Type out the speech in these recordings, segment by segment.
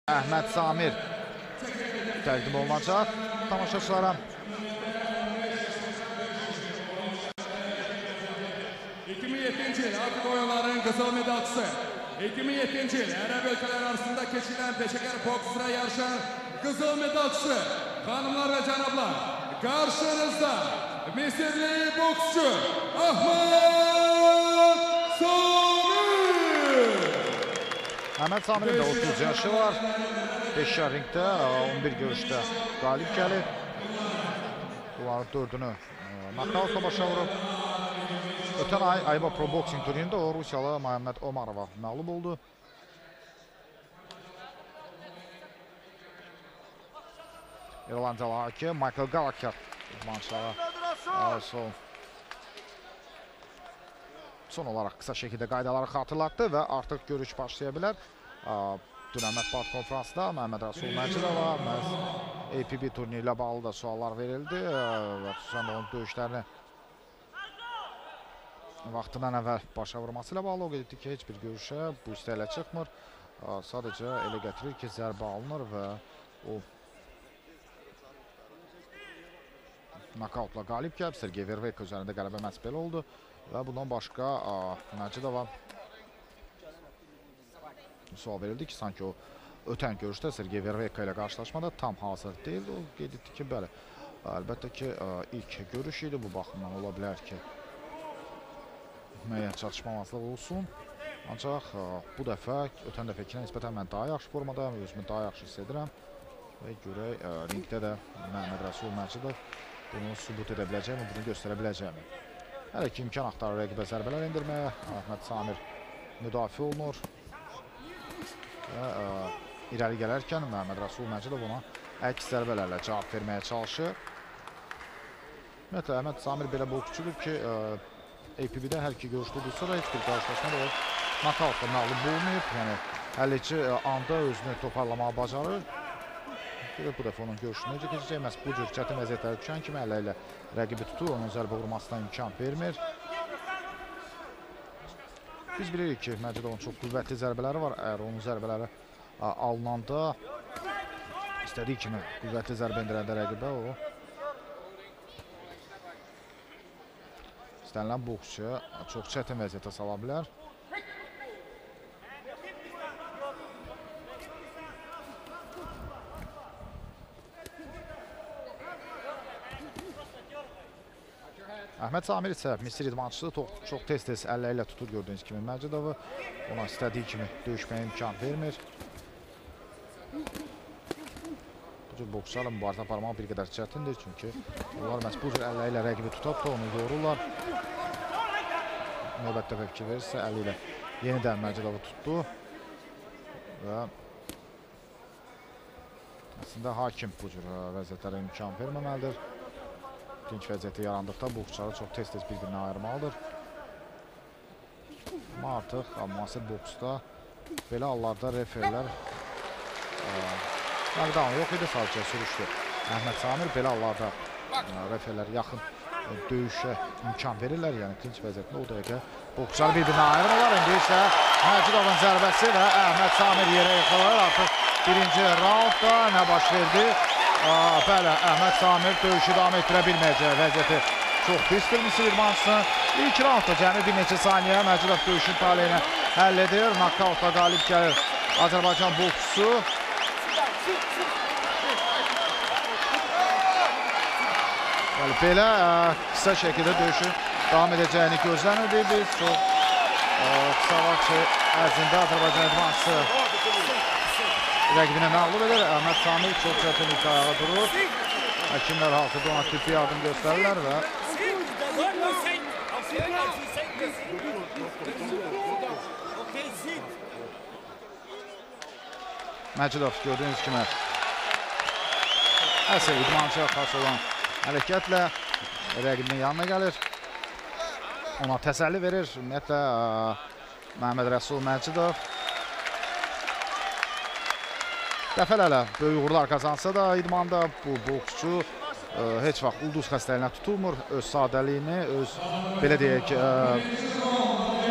Əhməd Samir təqdim olunacaq tamaşaçılara. 2007-ci il Afrika Oyunlarının qızıl medalçısı, 2007-ci il Ərəb ölkələri arasında keçirilən peşəkar boksura yarışan qızıl medalçısı, xanımlar və cənablar, qarşınızda Misirli boksçu Əhməd Samir. Əhməd Samirin də 30 yaşı var. Peşəkar ringdə 11 görüşdə qalib gəlib. Bunların 4-ünü nokautla başa vurub. Ötən ay AIBA Pro Boxing turnirində o Rusiyalı Məhəmməd Omarova məğlub oldu. İrlandiyalı hakim Michael Gallagher idmançılara son olaraq qısa şəkildə qaydaları xatırlatdı və artıq görüş başlaya bilər. Dünən mətbuat konfransında Məhəmməd Rəsul Məcidova məhz APB turniri ilə bağlı da suallar verildi və xüsusən də onun döyüşlərini vaxtından əvvəl başa vurması ilə bağlı o qeyd etdi ki, heç bir görüşə bu istəklə çıxmır. Sadəcə elə gətirir ki, zərbə alınır və o nokautla qalib gəlib. Sergey Verveyko üzərində qələbə məhz belə oldu və bundan başqa Məcidova sual verildi ki, sanki o ötən görüşdə Sergey Verveyko ilə qarşılaşmada tam hazır deyildi. O qeyd etdi ki, bəli, əlbəttə ki, ilk görüş idi. Bu baxımdan ola bilər ki, müəyyən çatışmamazlıq olsun. Ancaq bu dəfə, ötən dəfəkinə nisbətən mən daha yaxşı formadayam, özümü daha yaxşı hiss edirəm və görək ringdə də Məhəmməd Rəsul Məcidov bunu sübut edə biləcəkmi, bunu göstərə biləcəkmi? Hələ ki, imkan axtarır rəqibə zərbələr endirməyə. Əhməd Samir müdafiə olunur və irəli gələrkən Məhəmməd Rəsul Məcidov ona əks zərbələrlə cavab verməyə çalışır. Ümumiyyətlə, Əhməd Samir belə boksçudur ki, APB-də hər iki görüşdə udulsa da heç bir qarşılaşmada o nokautla məğlub olmayıb. Yəni, həlledici anda özünü toparlamağı bacarır. Görək bu dəfə onun görüşü necə keçəcək. Məhz bu cür çətin vəziyyətlərə düşən kimi əllə ilə rəqibi tutur, onun zərbə vurmasına imkan vermir. Biz bilirik ki, Məcidovun çox qüvvətli zərbələri var. Əgər onun zərbələri alınanda istədiyi kimi qüvvətli zərbə endirəndə rəqibə o istənilən boksçu çox çətin vəziyyətə sala bilər. Əhməd Samir isə Misir idmançısı çox tez-tez əlləri ilə tutur gördüyünüz kimi Məcidovu. Ona istədiyi kimi döyüşməyə imkan vermir. Bu cür boksçularla mübarizə aparmaq bir qədər çətindir. Çünki onlar məhz bu cür əlləri ilə rəqibi tutab da onu yorurlar. Növbət dəfə fikir verirsə əli ilə yenidən Məcidovu tutdu. Və əslində hakim bu cür vəziyyətlərə imkan verməməlidir. Dinc vəziyyəti yarandıqda boksçuları çox tez-tez bir-birinə ayırmalıdır. Amma artıq müasir boksda belə hallarda referlər knockdown yox idi, sadəcə sürüşdü. Əhməd Samir belə hallarda referlər yaxın döyüşə imkan verirlər. Yəni dinc vəziyyətində o dəqiqə boksçuları bir-birinə ayırırlar. İndi isə Məcidovun zərbəsi və Əhməd Samir yerə yıxılır. Artıq birinci raundda nə baş verdi? Bəli, Əhməd Samir döyüşü davam etdirə bilməyəcək. Vəziyyəti çox pisdir Misir idmançısının. İlk raundda cəmi bir neçə saniyə Məcidov döyüşün taleyini həll edir. Nokautla qalib gəlir Azərbaycan boksçusu. Bəli, belə qısa şəkildə döyüşün davam edəcəyini gözləmirdik biz. Çox qısa vaxt ərzində Azərbaycan idmançısı rəqibinə məğlub edir. Əhməd Samir çox çətinliklə ayağa durur. Həkimlər hazırda ona tibbi yardım göstərirlər və Məcidov gördüyünüz kimi əsl idmançıya xas olan hərəkətlə rəqibinin yanına gəlir. Ona təsəlli verir. Ümumiyyətlə, Məhəmməd Rəsul Məcidov dəfələrlə böyük uğurlar qazansa da idmanda bu boksçu heç vaxt ulduz xəstəliyinə tutulmur. Öz sadəliyini, öz belə deyək,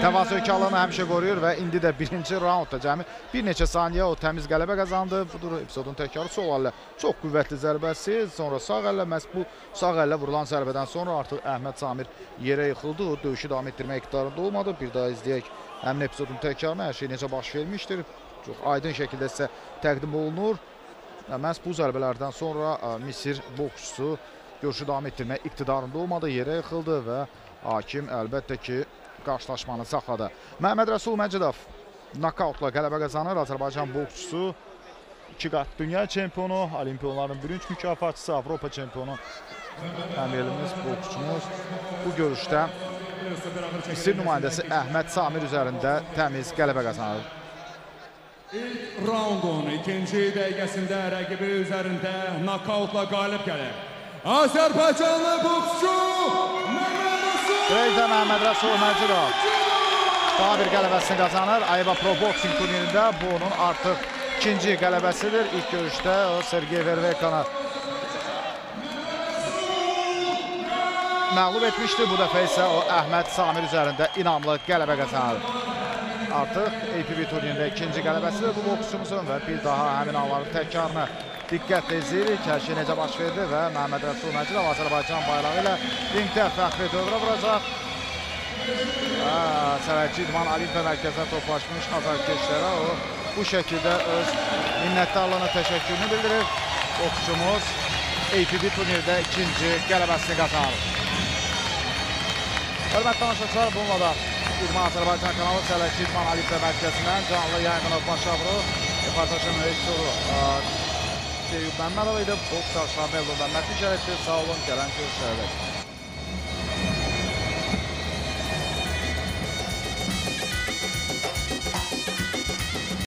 Təvazökarlığını həmişə qoruyur və indi də birinci raundda cəmi bir neçə saniyə o təmiz qələbə qazandı. Budur epizodun təkrarı, sol əllə çox qüvvətli zərbəsi, sonra sağ əllə, məhz bu sağ əllə vurulan zərbədən sonra artıq Əhməd Samir yerə yıxıldı. O döyüşü davam etdirmək iqtidarında olmadı. Bir daha izləyək həmin epizodun təkrarını, hər şey necə baş vermişdir. Çox aydın şəkildə sizə təqdim olunur. Məhz bu zərbələrdən sonra Misir boksçusu görüşü davam etdirmək iqtidarında olmadı, yerə yıxıldı və hakim əlbəttə ki, qarşılaşmanı saxladı. Məhəmməd Rəsul Məcidov nokautla qələbə qazanır. Azərbaycan boksçusu, 2 qat dünya çempionu, Olimpiya oyunlarının bürünc mükafatçısı, Avropa çempionu həmyerlimiz, boksçumuz bu görüşdə Misir nümayəndəsi Əhməd Samir üzərində təmiz qələbə qazanır. İlk raundun ikinci dəqiqəsində rəqibi üzərində nokautla qalib gəlir. Azərbaycanlı boksçu Məhəmməd Rəsul! Böyükdə Məhəmməd Rəsul Məcidov daha bir qələbəsini qazanır. AIBA Pro Boxing turnirində bu onun artıq ikinci qələbəsidir. İlk görüşdə o Sergey Vervekanı məğlub etmişdi. Bu dəfə isə o Əhməd Samir üzərində inamlı qələbə qazanır. Artıq APB turnirində ikinci qələbəsidir bu boksçumuzun və bir daha həmin anların təkrarını diqqətlə izləyirik. Hər şey necə baş verdi və Məhəmməd Rəsul Məcidov Azərbaycan bayrağı ilə ringdə fəxri dövrə vuracaq. Sərhədçi İdman Olimpiya Mərkəzinə toplaşmış azarkeşlərə o bu şəkildə öz minnətdarlığını, təşəkkürünü bildirir. Boksçumuz APB turnirdə ikinci qələbəsini qazanır. Hörmətli tamaşaçılar, bununla da İdman Azərbaycan kanalı Sərhədçi İdman Olimpiya Mərkəzindən canlı yayımını başa vurur. Reportajın rejissoru Seyid Məmmədov idi. Boks yarışlarında Elnur Məmmədli şərh etdi. Sağ olun, gələn görüşlərə dək.